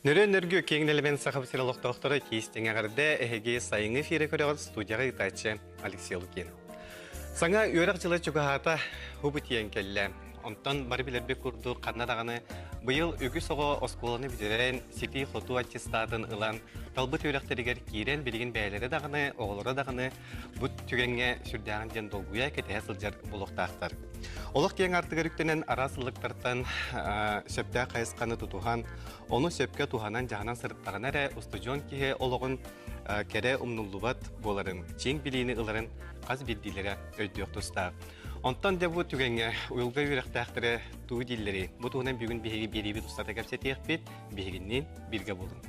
Нөрүөн нөргү киэҥ нэлэмэн Саха сирин олохтоохторо киис эҕэрдэ эһиги сайыҥҥы эфири көрөҕүт студияҕа ыытааччы Алексей Лукин. Саҥа үөрэх дьыла чугаһаата хубу тиийэн кэллэ. Онтон бары билэрбит курдук ханна даҕаны быйыл үгүс оҕо оскуоланы бүтэрэн ситии-хотуу аттестатын ылан талбыт үөрэхтэригэр киирэн билигин бэйэлэрэ даҕаны, оҕолоро даҕаны бу түгэҥҥэ сүрдээҕин диэн долгуйа кэтэһэ сылдьар буолуохтаахтар. Олох киэҥ аартыгар үктэнэн араас ыллыктартан сөптөөх хайысханы тутуһан, ону сөпкө туһанан-дьаһанан сырыттаҕына эрэ устудьуон киһи олоҕун кэрэ умнуллубат буоларын, чиҥ билиини ыларын хас биирдиилэрэ өйдүөх тустаах. Онтон дьэ бу түгэҥҥэ уйулга үөрэхтээхтэрэ тугу дииллэрий? Бу туһунан бүгүн биһиги биэриибит устата кэпсэтиэхпит, биһигинниин бииргэ буолуҥ.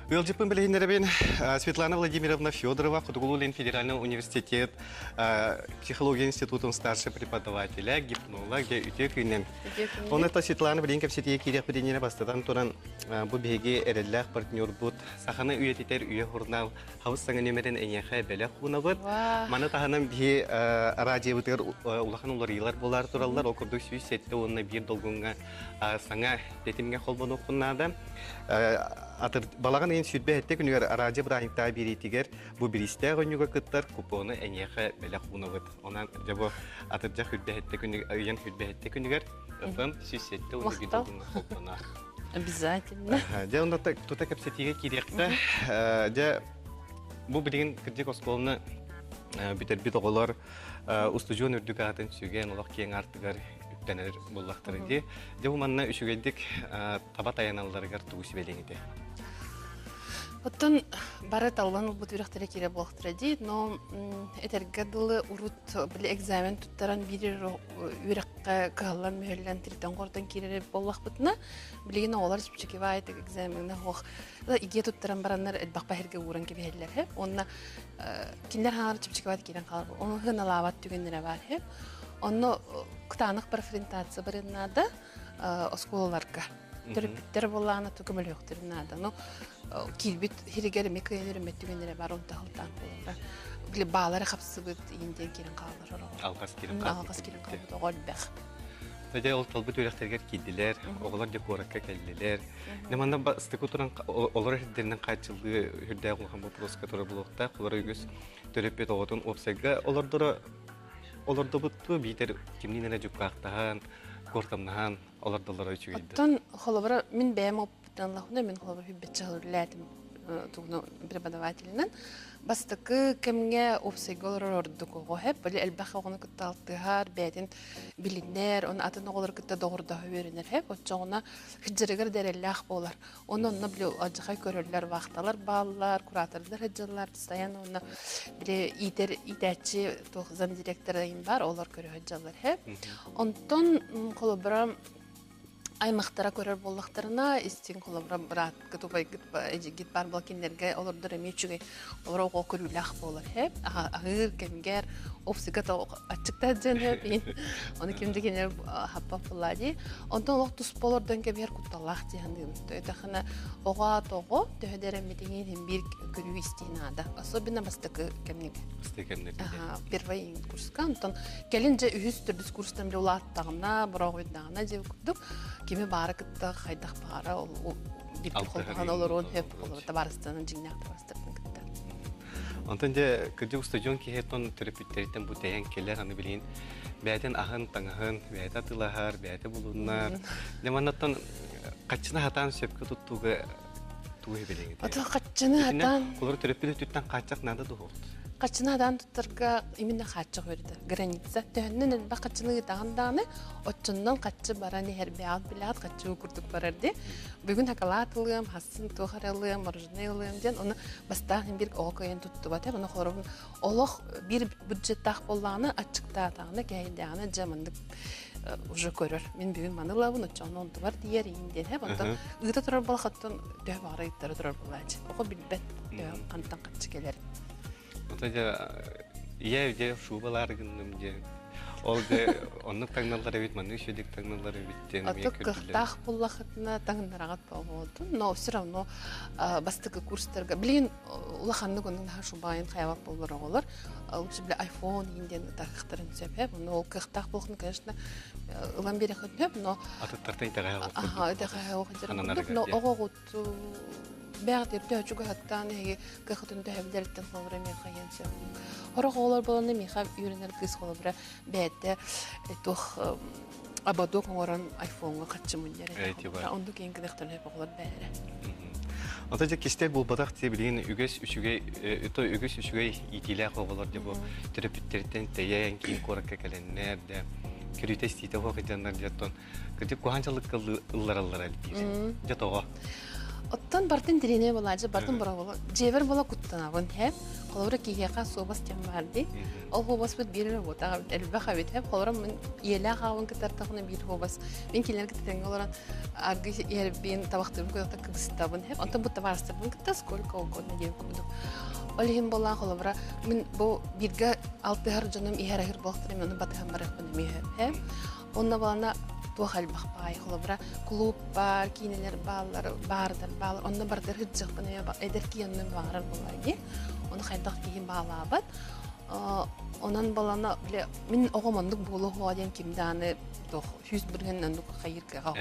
Ыалдьыппын билиһиннэрэбин Светлана Владимировна Федорова, Хотугулуу-Илин федеральный университет психология институтун старший преподавателя, гипнолог, дьэ үтүө күнүнэн. Оны та Светлана билин кэпсэтигэ киириэхпит иннинэ бастатан туран бу биһиги эрэллээх партнербут Саханы үйэтитэр үйэ журнал хабыс саҥа нүөмэрин эйиэхэ бэлэх уунабыт. Маны таһынан биһи радиобытыгар улахан уларыйыылар буолар тураллар. Ол курдук 107 уонна биир долгуҥҥа саҥа тэтимҥэ холбонуоххун наада. Балаҕан ыйын 27 күнүгэр радио бырааһынньыктаах биэриитигэр бу бириистээх оонньууга кыттар купону эйиэхэ бэлэх уунабыт. Онон дьэ бу атырдьах 27 күнү ыйын 27 күнүгэр FM 107 уонна биир долгуҥҥа холбонор. Обязательно. Дьэ, онно тута кэпсэтиигэ киириэхтэ. Дьэ, бу билигин кырдьык оскуоланы бүтэрбит оҕолор устудьуон үрдүк аатын сүгэн олох киэҥ аартыгар үктэнэр буоллахтара дии. Дьэ, бу манна үчүгэйдик таба тайаналларыгар тугу сүбэлиэҥ этэ? Оттон бары таллан ылбыт үрэхтэрэ киирэ буолахтара дии, но этэргэ дылы урут били экзамен туттаран биир үөрэххэ кыһаллан-мүһэллэн тиритэн-хорутан киирэр буоллахпытына, билигин оҕолор чэпчэки баайытык экзамеҥҥа суох идея туттаран бараннар элбэх баһиргэ ууран кэбиһэллэр һэ. Уонна кинилэр хаалар чэпчэки баайытык киирэн хаалар. Ону сыаналаабат түгэннэрэ баар һэ. Онно кытаанах профориентация барыан наада оскуолаларга. Төрөппүттэр буоллаҕына көмөлөһүөхтэрин наада. Ну, киирбит сиригэр эмиэ кыайан өрөммөт түгэннэрэ бар, онто халтаан буолара. Били баалары хапсыбыт иин диэн киирэн хаалар оҕо. Алҕас киирэн хаалбыт. Алҕас киирэн хаалбыт оҕо элбэх. Дьэ ол талбыт үөрэхтэригэр киирдилэр, оҕолор дьэ куоракка кэллилэр. Дьэ манна бастакы туран олорор сирдэринэн хааччыллыы үрдээх улахан боппуруоска турар буолуохтаах. Олор үгүс төрөппүт оҕотун уопсайга олордоро олордубуттуу биитэр кимниин эрэ дьуккаахтаһан, куортамнаһан олордоллоро үчүгэйдэр. Оттон холобура мин бэйэм опытынан лахуна мин холобура хүббэччэ үлэлээтим тугуну преподавателинэн. Бастакы кэмҥэ уопсайга олорор ордук оҕо хэп, били элбэх оҕону кытта алтыһар, бэйэтин билинэр, оны атын оҕолору кытта доҕордоһо үөрэнэр хэп, оччоҕуна хыдьарыгар да эрэллээх буолар. Оны онно били алдьархай көрөллөр, вахталар бааллар, куратордар сылдьаллар, постоянно онно били иитэр иитээччи туох замдиректора бар, олор көрө сылдьаллар хэп. Онтон холобура аймахтара көрөр буоллахтарына, истиҥ холобура бырааккыт, убайгыт, эдьигит баар буол кинилэргэ олордор эмиэ үчүгэй олор оҕо көрүүлээх буолар хэп. Аһыыр кэмигэр опсыга аччыктаа дьэн хэп Оны ким да кинилэр хаппап буоллаа дии. Онтон олох туспа олордон кэбиһэр кутталлаах дии саныыбын. Төһө оҕо тоҕо төһө да эрэммитиҥин иһин биир көрүү истии наада. Особенно бастакы кэмнигэ. Бастакы кэмнэргэ. Первый курска. Онтон кэлин дьэ үһүс төрдүс курстан бile улааттаҕына, бороҕуйдаҕына дьэ курдук кими баара кытта хайдах баара ол биир холбоһон олоруон сөп олору табаарыстанан дьиҥнээх табаарыстарын кытта. Онтон дьэ кырдьык устудьуон киһи оттон төрөппүттэриттэн бу тэйэн кэлэр аны билигин бэйэтин аһын, таҥаһын бэйэтэ атыылаһар, бэйэтэ булунар. Дьэ маннаттан хаччыны хатаан сөпкө туттууга тугу билиҥ Ото хаччыны хатаан Олор төрөппүт өттүттэн хааччах наада дуһуот. Хаччыны хатаан туттарга именно хааччах үөрэтэр. Граница төһөннөн элбэх хаччыны ыытаҕын даҕаны, оччоннон хаччы баран иһэр бэҕэт билэҕит хаччы курдук барар дии. Бүгүн хакалаат ылыам, хассын туох эрэ ылыам, мороженое ылыам диэн ону бастаан биир оҕо кыайан туттубата. Ону хоробун олох биир бюджеттаах буоллаҕына, аччыктаатаҕына, кэһэйдээҕинэ дьэ маннык уже көрөр. Мин бүгүн маны ылабын, оччоҕуна онтубар тиийэр иин диэн һэп. Онтон ыыта турар буолахаттан төһө баҕара ыыттара турар буолааччы. Оҕо билбэт төһө хантан хаччы кэлэр. Ото дьэ ийэ дьэ шубалаар гынным дьэ. Ол де оннук таҥналлар эбит, маннык үчүгдүк таҥналлар эбит диэн эмиэ Ото көрдүлэр. кыахтаах буллахытына таҥыннараҕат буолуотун, но все равно бастакы курстарга билигин улаханнык оннук наһаа шубайын хайабат буоллар оҕолор лучше бile iPhone иин диэн ытархтарын сөп ээ но ол кыахтаах буолхун конечно ылан биэрэххин сөп но Атыттартан итэҕэһэ аха курдук. итэҕэһэ Хананарыгар курдук но диэн. оҕоҕут бэҕэтир төһө чугаһаттаан эһиги кыахытын төһө билэриттэн холобура миэхэ иэн сөп. Хорох оҕолор буоланна миэхэ үөрэнэр кыыс холобура бэйэтэ туох ободок оҥорон айфоҥҥа хаччы мунньар Эти бар. Оннук иэн гыныахтарын сөп оҕолор бээлэрэ. Ото дьэ кистэл буолбатах дии билигин үгэс үчүгэй ото үгүс үчүгэй иитиилээх оҕолор дьэ бу төрөппүттэриттэн тэйэн киин куоракка кэлэннэр да көрүүтэ истиитэ суох дьоннор дьэ оттон кырдьык куһаҕан дьаллыкка ыллараллара диир. Дьэ тоҕо? Оттон бартын тириэнэ буолааччы, бартын бороболо. Дьиэбэр буола куттанабын, һэ. Холобура киһиэхэ суобас диэн баар дии. Ол хуобаспыт биир эрэ буотах эбит, элбэх эбит, һэ. Холобура мин ийэлээх аҕабын кытартахпына биир хуобас. Мин кинилэр кытта тэҥҥэ олорон аргы иһэрбин, табахтыырбын кытта кыбыстабын, һэ. Онтон бу табаарыстарбын кытта сколько угодно диэн курдук. Ол иһин буоллаан холобура мин бу бииргэ алтыһар дьонум иһэр аһыыр буолтар мен ону батыһан барыахпын эмиэ һэ. Онно балана туох элбэх баай холобура клуб баар, киинэлэр бааллар, баардар баалар. Онно бардар сылдьыахпын эдэр киһи онно баҕарар буоллар дии. Ону хайдах киһи баалаабат. Онон балана бile мин оҕом оннук буолуо диэн ким дааны туох 100% оннук хайыр кыаҕа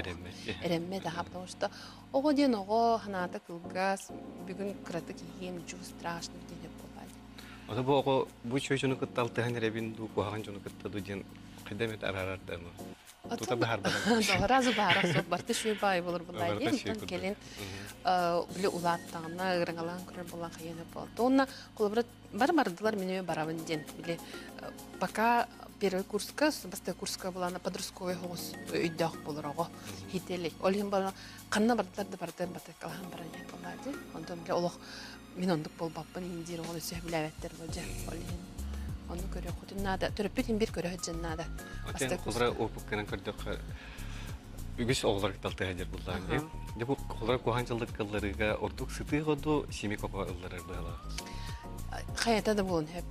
эрэммэт аха потому что оҕо диэн оҕо санаата кылгас бүгүн кыратык иһиэн ничего страшного диэн буоллаа. Ото бу оҕо бу үчүгэй дьону кытта алтыһан эрэбин дуу, куһаҕан дьону кытта дуу диэн хайда эмит араарар да ама. Тута быһаарбатах. Сразу быһаарар суох барыта үчүгэй баай болор буллаа диэн онтон кэлин били улааттаҕына ырыҥалаан көрөр буолан хайыана буолта. Уонна холобура бары бардылар мин барабын диэн били пока первый курска бастакы курска булана подростковый хоҕус өйдөөх болор оҕо хителик. Ол иһин балана ханна бардылар да бардылар батыккалаһан баран диэн буоллаа дии. Онтон били олох мин оннук буолбаппын иһин диир оҕону сөбүлээбэттэр бу дьэ ол иһин ону көрүөххүтүн наада төрөппүт иһин биир көрө сылдьан наада Отен холобура опыккынан көрдөххө үгүс оҕолор талтыһа дьэр буллаан дии. Дьэ бу холобура куһаҕан дьаллык кылларыыга ордук сытыы ходу симик оҕо ылларар быһалаах. Хайата да буолун хөп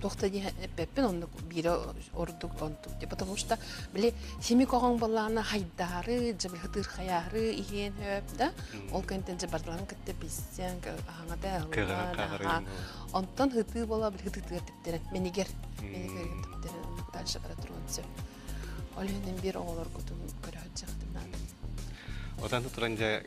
туох да дии эппэппин оннук биирэ ордук онтук потому что били симик оҕоҥ буоллаҕына хайдаары дьэ хытыыр хайаары иһиэн хөп да ол кэнтэн дьэ бардыларын кытта билсэн аһаҥата аһыллан онтон хытыы буола били хытыытыгар тэптэрэн мэнигэр мэнигэр тэптэрэн дальше бара туруон сөп ол иһинэн биир оҕолоргутун көрө сылдьыахтын наада Отан туран дьэ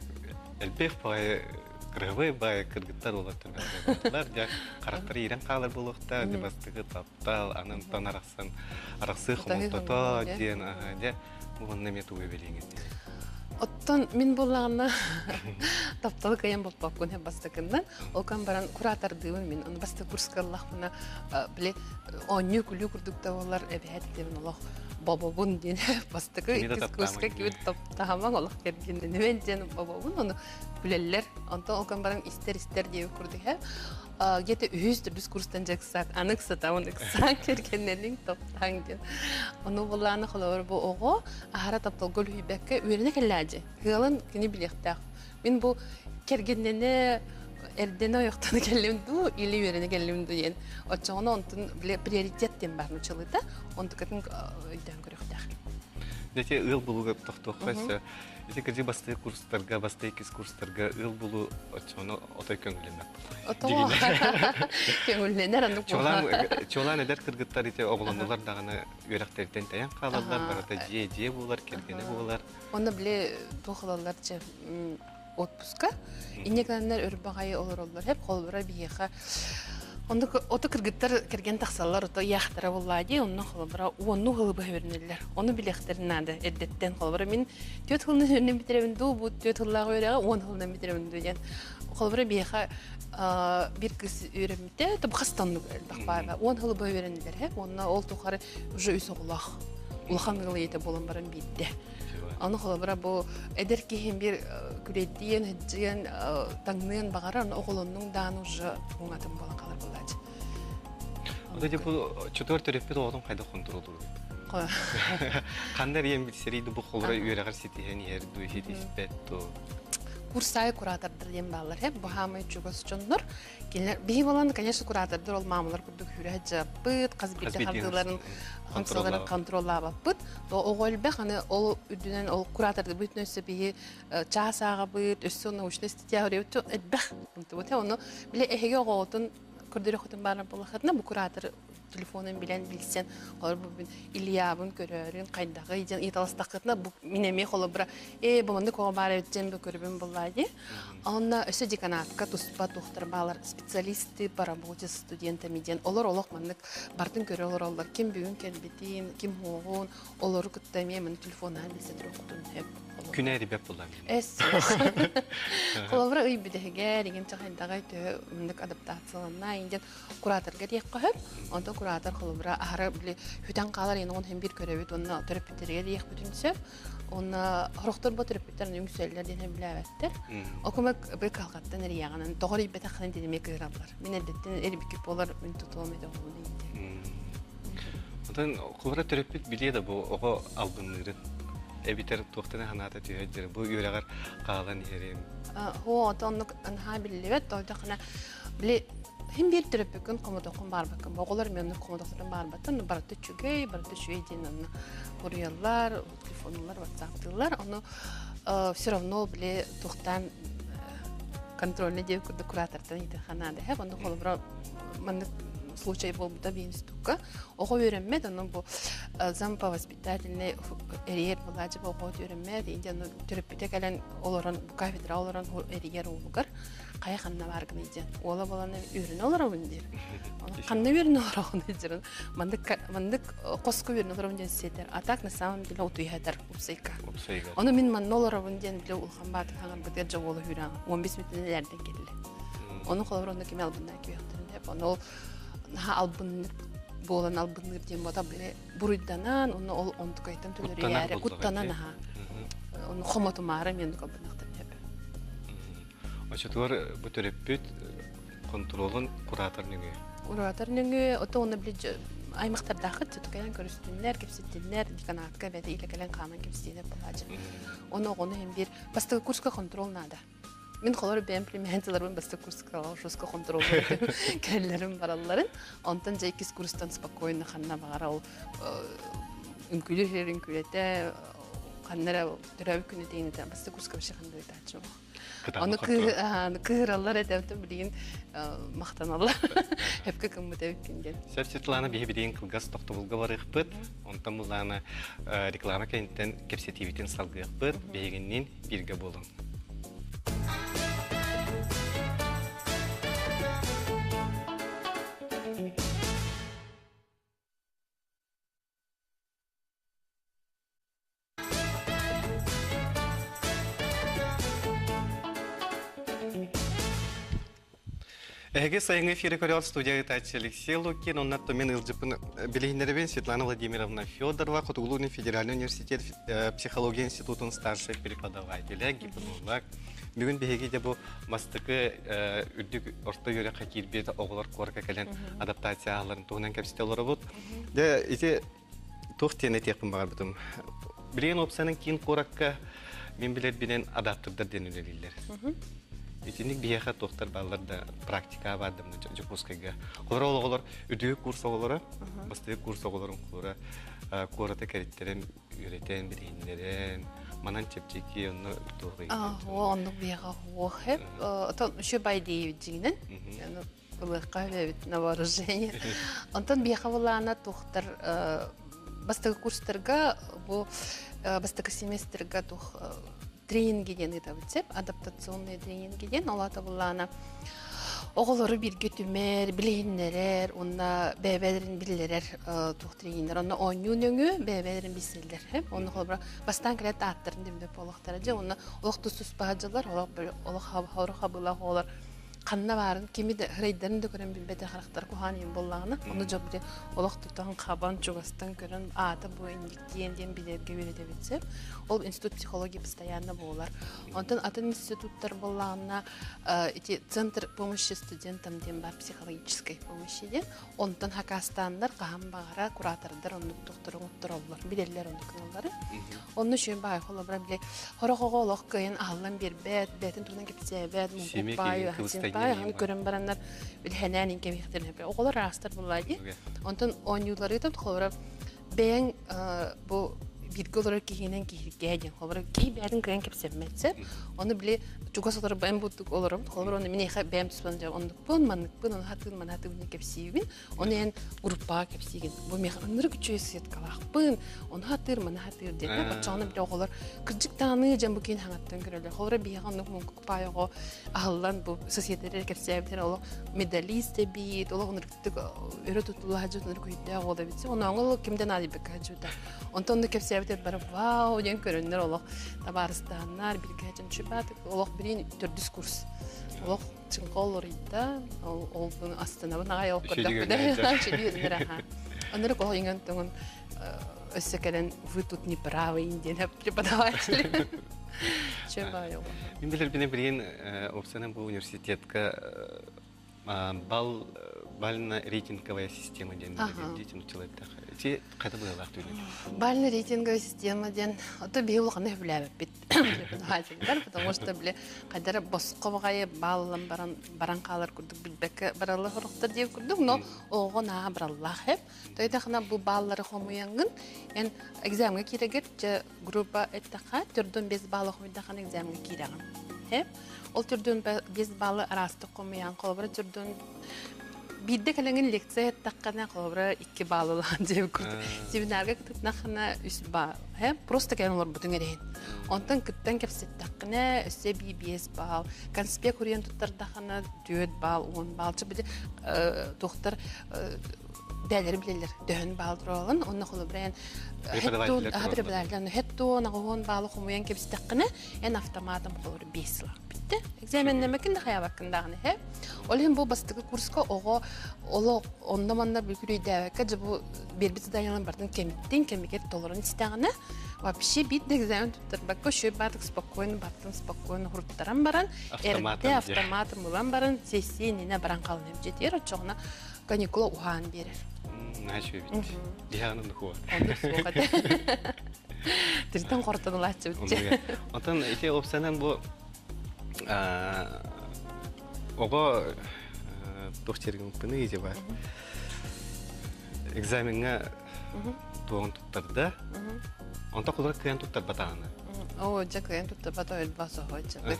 элбэх баҕайы кыргыбай баайы кыргыттар уолаттар баҕайы дьэ харахтары иирэн хаалар буолуохтаах дьэ бастакы таптал анантан арахсан арахсыы хомолтото диэн дьэ уонна эмиэ тугу билиҥит Оттон мин буоллаҕына тапталы кыайан булпаппын бастакыннан. Ол кан баран куратордыыбын мин. Оны бастакы курска ыллахпына били оонньуу күлүү курдук да буоллар эбэһээт этибин олох бобобун диэн бастакы иккис курска кибит таптаһамаҥ олох кэргеннэнибэн диэн бобобун ону күлэллэр. Онтон ол кан баран истэр-истэр диэбит курдук где-то үһүс төрдүс курстан дьыксаат аны ыксатабын ыксаан кэргэннэниҥ таптааҥ диэн ону булааны холобур бу оҕо аһара тапталга үлүһүйбэккэ үөрэнэ кэллээдьи ыалын кини билиэхтээх мин бу кэргэннэнэ эрдэнэ ойохтоно кэллим дуу или үөрэнэ кэллим дуу диэн оччоҕуна онтун приоритет диэн баар нучалыыта онтукатын өйдөөн көрүөхтээх Дьэ ыал булууга тохтуохха өссө Ити кырдьык бастакы курстарга, бастакы иккис курстарга ыал булуу оччону отой көҥүллэммэт. Отоо көҥүллэнэр аннык Чуолаан чуолаан эдэр кыргыттар ити оҕолоннулар даҕаны үөрэхтэриттэн тэйэн хаалаллар, барыта дьиэ-дьиэ буолар, кэргэнэ буолар. Онно били туох ылаллар дьэ отпуска. Инньэ гынаннар өр баҕайы олороллор. Хеп холобура биһиэхэ Оннук ото кыргыттар кэргэн тахсаллар, ото ыйаахтара буоллаа дии, онно холобура уоннуу сылы быһа үөрэнэллэр. Ону билиэхтэрин наада эрдэттэн. Холобура мин түөрт сылынан үөрэнэн бүтэрэбин дуу, бу түөрт сыллаах үөрэҕи 10 сылынан бүтэрэбин дуу диэн. Холобура биһиэхэ биир кыыс үөрэммитэ, то хас да оннук элбэх баара. 10 сылы быһа үөрэннилэр, һэ. Уонна ол тухары уже үс оҕолоох улахан ыал ийэтэ буолан баран биирдэ. Аны холобура бу эдэр киһи бир күлэйдиэн, сыдьыан, таҥныан баҕарар, аны оҕолоннуҥ даан уже туҥатын буолан хаалар буолааччы. Ото дьэ бу чотуор төрөппүт оҕотун хайдах хонтуруолуур? Ханна эрийэн билсэрий бу холура үөрэҕэр ситиһэн иһэр дуу, ситиспэт дуу? Курс аайы куратордар диэн бааллар. Бу хаамай чугас дьоннор. Кинилэр биһи болан, конечно, куратордар ол маамалар курдук хүрэ дьаппыт, хас биирдэ хардыыларын хамсаларын контроллаабаппыт. Оҕо элбэх, аны ол үрдүнэн ол куратордар бүтүн өссө биһи чаас ааҕабыт, өссө научный статья элбэх. Ону биле эһиги оҕоҕутун көрдөрөхөтүн баар буоллахытына бу куратор телефонун билэн билсэн холор бу Ильябын көрөөрүн хайдаҕый диэн ыйыталастаххытына бу мин эмиэ холобура ээ бу маннык оҕо баар эбит диэн бу көрүбүн буллаа дии. Онно өссө деканатка туспа туохтар баалар специалисты по работе с студентами диэн олор олох маннык бартын көрө олороллор ким бүгүн кэлбитин ким хуоҕун олору кытта эмиэ маны телефоннаан билсэ туруоххутун сөп. Күнэ эрибэп була. Эс. Холобура ый бүтэһигэр игин чахайдаҕай төһө мындык адаптацияланна инден кураторга диэххэ сөп. Онтон куратор холобура аһара били хүтэн хаалар ен оҕон хем бир көрөбүт уонна төрөппүттэригэр диэхпитин сөп. Уонна хорохтор бу төрөппүттэр үҥсэллэр диэн хем билээбэттэр. Окумак бу калгаттан эрийэҕинэн тоҕор ийбэтэххинэн диэн кыыраллар. Мин эрдэттэн эрибикки буолар мин тутуом этэ оҕону диэн. Онтон холобура төрөппүт билиэ да бу оҕо албынныырын эбитэр туохтан санаата түһэр бу үөрэҕэр хаалан иһэрин. Хоо, оннук наһаа биллибэт, тоойдоххуна били хим биир төрөппүккүн хомодоххун баарбаккын оҕолор мен оннук хомодохторун баарбаттан барыта үчүгэй барыта үчүгэй диэн онно хоруйаллар телефоннулар ватсаптыыллар ону все равно били туохтаан контрольный диэн курдук куратортан ыйытыахха наада һэ онно холобура маннык случай буолбута биинстукка оҕо үөрэммэт ону бу зам по воспитательной эрийэр былаадьы оҕо үөрэммэт индиан төрөппүтэ кэлэн олорон бу кафедра олорон эрийэр уолугар хайа ханна бааргыный диэн уола буолан үөрэнэ олоробун диир ханна үөрэнэ олороҕун диир маннык маннык хоско үөрэнэ олоробун диэн сиэтэр а так на самом деле утуйатар упсайка ону мин манна олоробун диэн биле улахан баатыр хаҥарбытыгар дьэ уола үүрэн 15 мүнүүтүнэн элээрдэн кэллэ ону холобур онно кими албыннаа күйөхтөрүн деп ону ол наһаа албыннык буолан албынныыр диэн бота биле буруйданан онно ол онтукайтан төлөрүйээре куттанан аха ону хомотумаары мен албыннахтар деп. Очотугар бу төрөппүт контролун куратор нөҥүө. Куратор нөҥүө, ото оны били аймактардаахыт тутукайан көрүстүннэр, кэпситтиннэр, деканатка бэйэтэ илэ кэлэн хааман кэпсиинэ буолаачы. Ону оҕону иһин биир бастакы курска контрол наада. Мин холор бэйэм племянницаларбын бастакы курска жестко контрол кэллэрим баралларын. Онтон дьэ иккис курстан спокойно ханна баҕара ол үҥкүүлүүр үҥкүүлэтэ ханна эрэ төрөөбүт күнү тиийинэтэ бастакы курска вообще ханна ыытааччы Ону кыыраллар этэ билигин махтаналлар. Эпке кыммыт эбиккин диэн. Сөп Светлана биһи билигин кылгас тохтобулга барыахпыт. Онтон буллаана реклама кэнниттэн кэпсэтиибитин салгыахпыт. Биһигинниин бииргэ буолуҥ. Эһиги сайыҥҥы эфири көрөҕүт студия ыытааччы Алексей Лукин, онно мен ыалдьыппын билиһиннэрэбин Светлана Владимировна Федорова, Хотугулуу федеральный университет психология институтун старшай преподавателя, гипнолог. Бүгүн биһиги де бу бастакы үрдүк орто үөрэххэ киирбит оҕолор куоракка кэлэн адаптация ааларын туһунан кэпсэтэ олоробут. Дьэ, ити Туох диэн этиэхпин баҕарбытым. Билигин уопсайынан киин куоракка мин билэрбинэн адаптырдар диэн үлэлииллэр. Итинник биһиэхэ туохтар бааллар да практика баар да Дьокуускайга. Олор оҕолор үтүө курс оҕолоро, бастакы курс оҕолорун куора куората кэриттэрэн үөрэтэн, билиһиннэрэн, манан чэпчэки онно туох Оо, оннук биһиэхэ хуох хэп. Отон үчү бай диэбит дьиҥинэн. Ылыахха эбит на вооружение. Онтон биэхэ булаана тухтар бастакы курстарга бу бастакы семестрга тух тренинги диэн ыытабыт сеп адаптационный тренинги диэн ол аата буллаана оҕолору бииргэ түмэр, билиһиннэрэр, уонна бэйэ-бэйэлэрин биллэрэр туох трениннэр. Онно оонньуу нөҥүө бэйэ-бэйэлэрин билсэллэр. Онно холобура бастаан кэлээт ааттарын да билбэт буолуохтара дьэ, уонна олох тус-туспа сылдьаллар, олох олох хабылах оҕолор. Ханна баарын кими да һырайдарын да көрөн билбэтэ харахтар куһаан иһин буоллаҕына, ону дьон били олох тутан хабан чугастан көрөн аата бу инник диэн диэн билэргэ үөрэтэбит сөп. Ол институт психологии постоянно буолар. Онтон атын институттар буоллаҕына ити центр помощи студентам диэн бар психологической помощи диэн. Онтон хакастааннар хаһан баҕара куратордар оннук тохтору оҥоттороллор, билэллэр оннук гыналлары. Онно үчүгэй баай холобура били хорох оҕо олох кыайан аһыллан биэрбэт, бэйэтин туһунан кэпсээбэт, муҥкук баай, баай аһын көрөн бараннар били хэнээн иҥкэбиэхтэрин сөп. Оҕолор араастар буоллаа дии. Онтон оонньууларыытын холобура бэйэҥ бу бииргэ олорор киһинэн киһиргээ диэн холобура киһи бэйэтин кыайан кэпсэммэт сөп. Ону били чугас олорор бэйэм бурдук олоробут холобура ону миниэхэ бэйэм туспан оннукпун манныкпын ону хатыын маны хатыыбын кэпсиибин Ону эн группаҕа кэпсиигин. Бу миэхэ ынырык үчүгэй сеткалаахпын, ону хатыыр, маны хатыыр диэн. Оччоҕуна бile оҕолор кырдьык даҕаны дьэн бу киин хаҥаттан көрөллөр. Холобура биһиэхэ оннук муҥкук паай оҕо аһыллан бу соседтэрэ кэпсээбитэр олох медалист эбит, олох ынырыктык өрө тутулла сылдьыбыт ынырык өйдөөх уол эбит. Онооҥо ол кимдэн наадыйбакка сылдьыбыта. Онтон оннук кэпсээбитэр бары вау диэн көрөннөр олох табаарыстааннар, бииргэ сылдьан чубаатык олох билин төрдүс курс. Олох чыҥха олоруйда, ол ол буну астынабын аҕай ол көрдөхпүнэ үчүгэй аха. Оннук ол иҥэн тоҥун өссө кэлэн вы тут не правы диэн преподаватели. Че баайы. Мин билэрбинэ билигин опсанан бу университетка бал бально-рейтинговая система диэн дети училаттах. Ти қайда быһалаах түүнүк? Бально-рейтинговая система диэн ото биһи улаханы сөбүлээбэппит. Преподавателлэр, потому что били хайдара босхо баҕайы бааллан баран баран хаалар курдук билбэккэ баралла сорохтор диир курдук, но оҕоҕо наа бараллаах эп. Тойдахына бу бааллары хомуйаҥҥын эн экзамҥа киирэгэр дьэ группа эттэххэ төрдүн бес баалы хомуйдахына экзамҥа киирэҕин. Эп. Ол төрдүн бес баалы араастык хомуйан холобура төрдүн биирдэ кэлэҥин лекция эттэххинэ холобура икки баалылаан диэбит курдук семинарга кытытнаххына үс баал э просто кэлэн олорбутуҥ эрэһин онтон кыттан кэпсэттэххинэ өссө эбии биэс баал конспект уруйан туттардаххына түөрт баал уон баал чэ били туохтар бээлэри билэллэр төһөн баал туралын онно холобура эн преподаватель хеттуон аҕыһуон баалы хомуйан кэбистэххинэ эн автоматом холобура биэс сылах бүттэ экзаменнэмэкин да хайаабаккын даҕаны һэ ол иһин бу бастакы курска оҕо олох онно-манна бүкүрүйдээбэккэ дьэ бу биэрбит заданиеларын барытын кэмиттин кэмигэр толорон истэҕинэ вообще биир да экзамен туттарбакка үчүгэй баатык спокойно баттын спокойно хуруттаран баран эрдэ автоматом ылан баран сессия иннинэ баран хаалан дьиэтигэр оччоҕуна каникула уһаан биэрэр. Наһаа үчүгэй эбит. Диһаҕын оннук уо. Оннук суох этэ. Тиртэн хортонулааччыбыт. Онтон ити опсанан бу оҕо туох чергимпыны бар. Экзамеҥҥа туоҕун туттарда. Онто кулар кыайан туттарбатаҕына. Оо, дьэ кыайан туттарбата өлбөх соһуоччубут.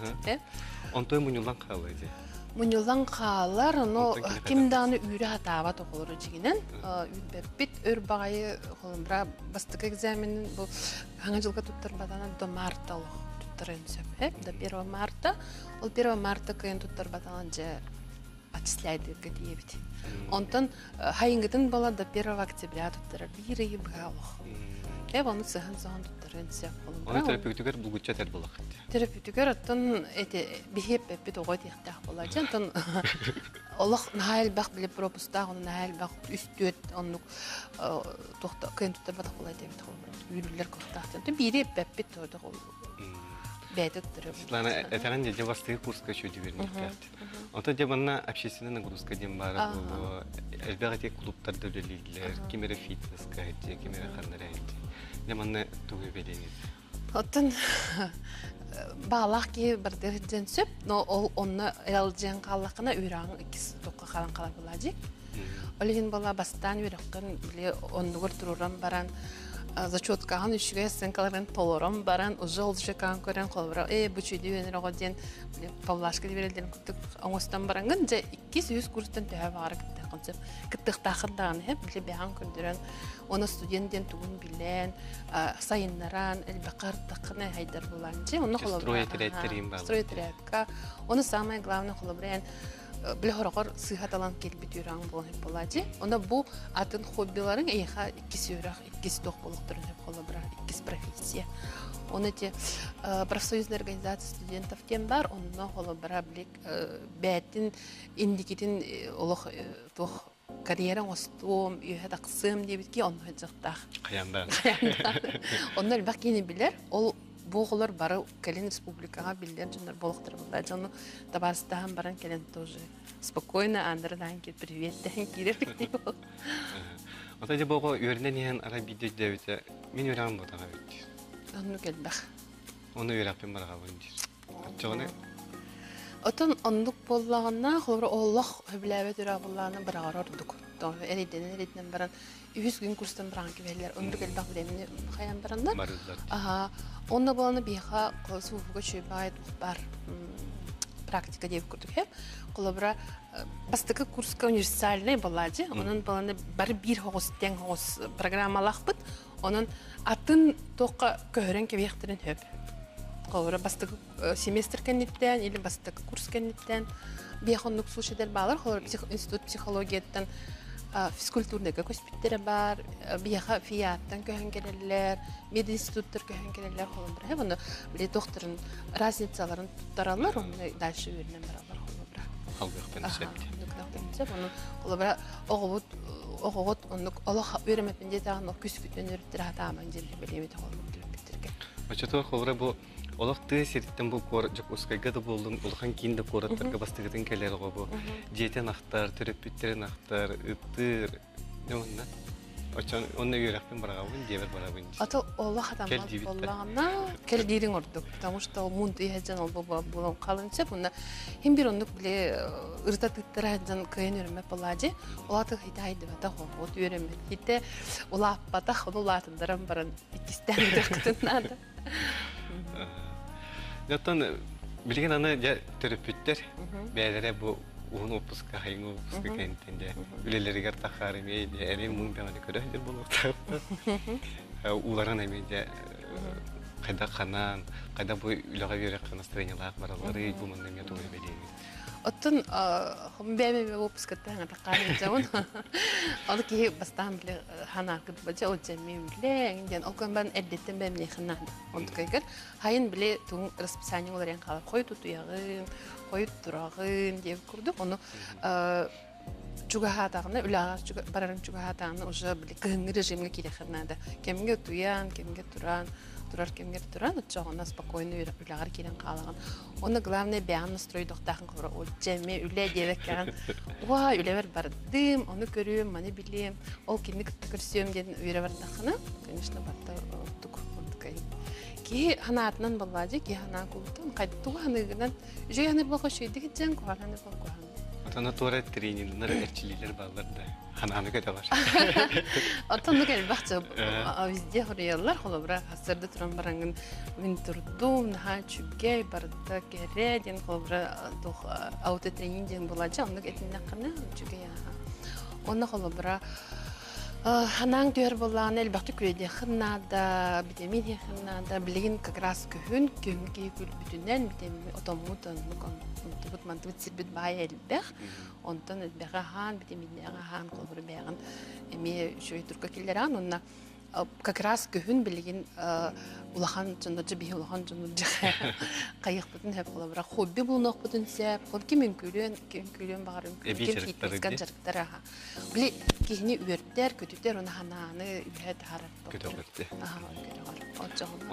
Онтой мунньуллан хаалар дии. Мунньуллан хаалар, ону ким даҕаны үүрэ сатаабат оҕолору дьигинэн үүрбэппит өр баҕайы холобура бастакы экзаменин бу хаҥа дьылга туттарбатана до марта олох туттарыан сөп э до 1 марта ол 1 марта кыайан туттарбатаҕын дьэ отчисляйдыырга тиийэбит онтон хайыҥҥытын буола до 1 октября туттарар биир ыйы быһа олох э ону сыһан-соһон туттарыан сөп Оны төрөппүтүгэр булгуччу этэр буолаххыт. Төрөппүтүгэр оттон эти биһиэппэппит оҕо этиэхтээх буолааччы. Онтон олох наһаа элбэх били пропустаах, ону наһаа элбэх үс-түөрт оннук туохта кыайан туттарбатах буолай диэбит холобура. Үүрүллэр кыахтаах. Онтон биири эппэппит бэйэтэ туттарар. Светлана, этэҕин дьэ бастыгы курска үчүгэй биэрниэхтээхтин. Онтон дьэ манна общественная нагрузка диэн баара буолуо. Элбэх ити клубтарда үлэлииллэр, ким эрэ фитнеска иһитиэ, ким эрэ ханна эрэ иһитиэ. Дьэ манна тугу эбэлиэҥий? Оттон баалаах киһи бардыыр диэн сөп, но ол онно эрэлдьиэн хааллаххына үөрэҕиҥ иккис токко хаалан хаалар буолаадьы. Ол иһин буола бастаан үөрэххин били оннугар туруоран баран зачеткаҕын үчүгэй оценкаларын толорон баран уже ол зачеткаҕын көрөн холобура ээ бу үчүгэй үөрэнэр оҕо диэн Павлашка диэбэрэллэрин курдук оҥостон бараҥҥын дьэ иккис үһүс курстан төһө баҕара кыттыаххын сөп кыттыахтааххын даҕаны сөп били бэҕэҥ көрдөрөн уонна студент диэн тугун билэн сайыннаран элбэххэ артаххына хайдар булаан дьэ онно холобура стройотрядка ону самое главное холобура эн били хороҕор сыыһа талан кэлбит үөрэҕиҥ буолан сөп буолааччы онно бу атын хоббиларыҥ эйиэхэ иккис үөрэх иккис туох буолуохтарын сөп холобура иккис профессия оны те. Профсоюзная организация студентов диэн бар, онно холобура били бээтин индикитин олох туох карьера оҥостуом, үөһэ тахсыам диэбит ки онно сылдьыахтаах. Хаяндаан. Онно элбэх киһини билэр. Ол бу оҕолор бары кэлин республикаҕа биллэр дьоннор буолуохтара буолла. Дьону табаарыстаһан баран кэлэн тоже спокойно ааннарын киир привет дэһэн киирэр дии бол. Ата дьэ бу оҕо үөрэнэн иһэн арай биирдэ өйдөөбүтэ мин үөрэҕим буотаҕа эбит диир. Оннук элбэх. Ону үөрэхпин быраҕабын диир. Оччоҕуна Отон оннук буоллаҕына, холобура олох сөбүлээбэт үөрэх буоллаҕына быраҕар ордук. Эрэйдэнэн эрэйдэнэн баран үһүс күн курстан быраҕан кэбиһэллэр. Оннук элбэх времени хайан бараннар. Барыллар. Аха. Онно буолана биһиэхэ сууфуга үчүгэй бар практика диэбит курдук һэ. Холобура бастакы курска универсальный буолаачы. Онон баланы бары биир хоҕус тэҥ хоҕус программалаахпыт. Онон атын туохха көһөрөн кэбиэхтэрин сөп. Холобура бастакы семестр кэнниттэн или бастакы курс кэнниттэн биэх оннук случайдар баалар. Холобура институт психологияттан физкультурныйга көспүттэрэ баар, биһиэхэ ФИАттан көһөн кэлэллэр, мединституттар көһөн кэлэллэр холобура. Онно били туохтарын разницаларын туттараллар, онно дальше үөрэнэн бараллар холобура. Халгыахтан сөп. Сөп. Ону холобура оҕобут оҕоҕут оннук олох үөрэммэппин диэтэҕин ол күскүтүн өрүттэр хатааман дьэллэ билиэбит оҕолорбут төрөппүттэргэ. Оччотугар холобура бу олох тыа сириттэн бу куорат Дьокуускайга да буоллун улахан киин да куораттарга бастакытын кэлэр оҕо бу дьиэтин ахтар, төрөппүттэрин ахтар, ыттыыр уонна оччон онно үөрэхпин бараҕабын, дьиэбэр барабын дии. Ата олох хатаммат буоллаҕына кэл диириҥ ордук, потому что муун тыйа ол буолан халын сөп уонна хим бир оннук биле ырыта тыттара сылдьан кыайан үөрэммэт буолаадьы. Ол аты хите хайдыбатах оҕот үөрэммэт хите улааппатах ону улаатындаран баран иккистээн ыытыаххытын наада. Оттон билигин аны дьэ төрөппүттэр бэйэлэрэ бу уһун отпуска, хайыҥ отпуска кэнниттэн дьэ үлэлэригэр тахаар эмиэ дьэ эри муҥ бэҕэни көрө сылдьар буолуохтаахтар. Ууларын эмиэ дьэ хайдах ханаан, хайдах бу үлэҕэ үөрэххэ настроениелаах баралларый, бу манна эмиэ тугу эбэлиэҥий? Оттон бэйэм выпускаттан хаҥатаххаан Ол киһи бастаан били ханаакыт бадьа ол дьэмми үлэҥ диэн ол гынан баран эрдэттэн бэйэмниэхин наада. Онтукайгар хайын били тугун расписание уларыйан хаалар. Хойут утуйаҕын, хойут тураҕын диэн курдук. Ону чугаһаатаҕына, үлэҕэ барарын чугаһаатаҕына уже били кыһыҥҥы режимҥэ киириэххин наада. Кэмҥэ утуйан, кэмҥэ туран, турар кэмҥэр туран, оччоҕуна спокойно үлэҕэр киирэн хаалаҕын. Уонна главное бэйэҕин настройдуохтаахын холобура отче эмиэ үлэ диэбэккэҕин уа үлэбэр бардым, ону көрүөм, маны билиэм, ол кинини кытта көрсүөм диэн үөрэ бардаххына, конечно, барта ордук онтукай. Киһи ханаатынан боллаадьы, киһи ханаа кулутун, тугу ханыыгынан, үчүгэй ханыыр буолха үчүгэйдик итдьэн, куһаҕан ханыыр буолха куһаҕан. Отона туора трениннэр, эрчилиилэр бааллар да. Ханааны көтөҕөр. Оттон элбэх везде хоруйаллар. Холобура, сарсыарда туран бараҥҥын мин турдум, наһаа үчүгэй, барыта кэрэ диэн холобура туох аутотренинг диэн буолааччы, оннук этиннэххинэ үчүгэй аха. Онно холобура ханаан түһэр буоллаҕына элбэхтик күөдиэххин наада, витамин иһиэххин наада. Билигин как раз күһүн, күһүҥҥү киһи күлбүтүнэн, витамин отоммут, оннук онтубут, мантыбыт сирбит баай элбэх. Онтон элбэҕи аһаан, битэмииннээҕи аһаан, холобура бэйэҕин эмиэ үчүгэй турукка киллэрэҕин уонна как раз күһүн билигин улахан дьоннордьо биһи улахан дьоннордьо хайыахпытын сөп холобура хобби булунуохпутун сөп хол ким үҥкүүлүөн ким үҥкүүлүөн баҕар үҥкүүлүөн ким фитнескэ дьарыктар аха били киһини үөрдэр көтүтэр уонна ханааны үөһэ таһаарар көтөҕөр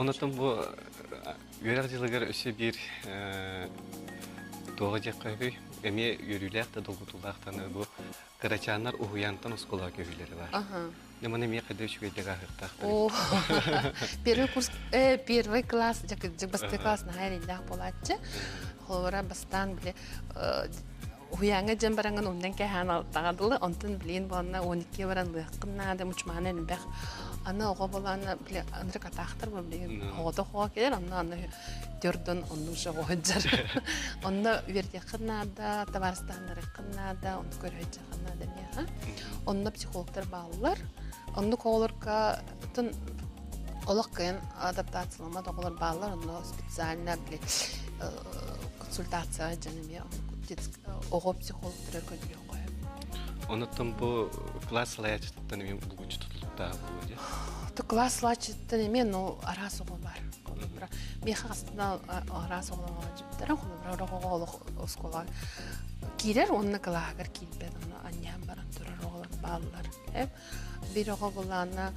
Онотон бу үөрэх дьылыгар өссө биир туоҕа диэххэ үһүй эмиэ үөрүүлээх да долгутуулаах да бу кырачааннар уһуйаантан оскуолаҕа көһүүлэрэ баар. Дьэ маны эмиэ хайда үчүгэйдик ааһыахтаахтар. О, первый курс, первый класс, бастакы класс наһаа эрэйдээх буолааччы. Холобура бастаан били уһуйааҥҥа дьэн бараҥҥын умнан кэһээн алтаҕа дылы, онтон билигин буоланна 12 баран лыаххын наада, мучумаана элбэх. Аны оҕо буолаана били ынырык атаахтар бу билигин оҕото оҕо кэлэр, онно аны төрдөн оннук же оҕо сылдьар. Онно үөрэтиэххин наада, табаарыстаһыннарыаххын наада, ону көрө сылдьыаххын наада миэхэ. Онно психологтар бааллар. Оннук оҕолорго олох кыайан адаптацияламмат оҕолор бааллар, онно специально били консультацияҕа дьон эмиэ оҕо психологтара көрдөрүөххэ сөп. Онуттан бу класс салайааччытыттан эмиэ булгуччу тутулуктаах. тулуктааҕа буолуо дии. Класс салааччыттан эмиэ, ну, араас оҕо бар. Холобура, миэхэ астына араас оҕолор дьиптара, холобура, оҕо олох оскуола киирэр, уонна кылааһыгар киирбэт, онно анньаан баран турар оҕолор бааллар. Бир оҕо булаана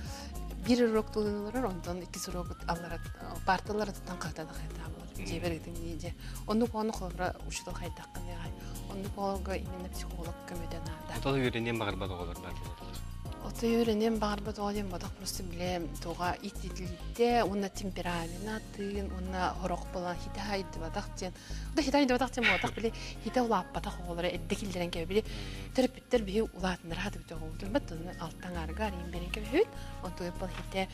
бир урок тулун олорор, онтон иккис урок аллара парталар туттан хата да хайта болар. Дьиэбэр ытын дии. Оннук ону холобура учуутал хайдаххын ягай. Оннук оҕолорго именно психолог көмөтө наада. Отол үөрэниэн баҕарбат оҕолор баар буолаллар. Ото үөрэниэн баҕарбат оҕо диэн бодох просто билэм туга ититилитте уонна темперамент тыын уонна хорох буолан хите хайдыбатах диэн. Да хите хайдыбатах диэн буолбатах били хите улааппатах оҕолоро эрдэ киллэрэн кэбэ били төрөппүттэр биһи улаатыннара хатыбыт оҕобутун бат алтан арга арыйын берен кэбэһүт онтуй был хите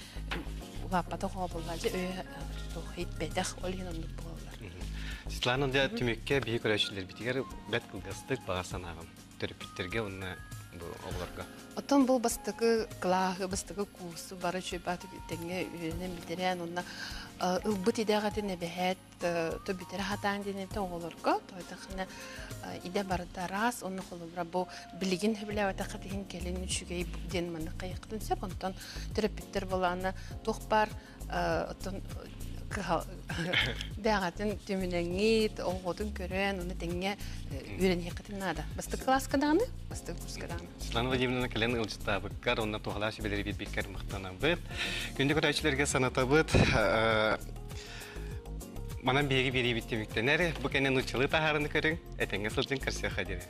улааппатах оҕо буолла дьэ өйө туох хитпэтэх ол иһин оннук буолаллар. Светлана дьэ түмүккэ биһи көрөөччүлэрбитигэр бэрт кылгастык баҕа санааҕын төрөппүттэргэ уонна бу оҕолорго. Оттон бұл бастакы кылааһы, бастакы курсу бары үчүгэй тэҥҥэ үөрэнэн бүтэрэн уонна ылбыт идэҕитин эбэһээт бүтэрэ сатаан диэн этэ оҕолорго тоойдоххуна идэ барыта араас онно холобура бу билигин сөбүлээбэтэххит иһин кэлин үчүгэй диэн маннык хайыаххытын сөп онтон төрөппүттэр буолаана туох баар оттон бэҕэтин түмүнэҥҥит оҕотун көрөн уну тэҥҥэ үөрэниэххитин наада бастакы кылааска даҕаны бастакы курска даҕаны. Светлана Владимировна кэлэн ыалдьыттаабыккар уонна туһалаах сүбэлэри биэрбиккэр махтанабыт. Күндү көрөөччүлэргэ санатабыт. Манан биһиги биэриибит түмүктэнэр. Бу кэннэ нууччалыы таһаарыны көрүҥ, этэҥҥэ сылдьын көрсүөххэ диэри.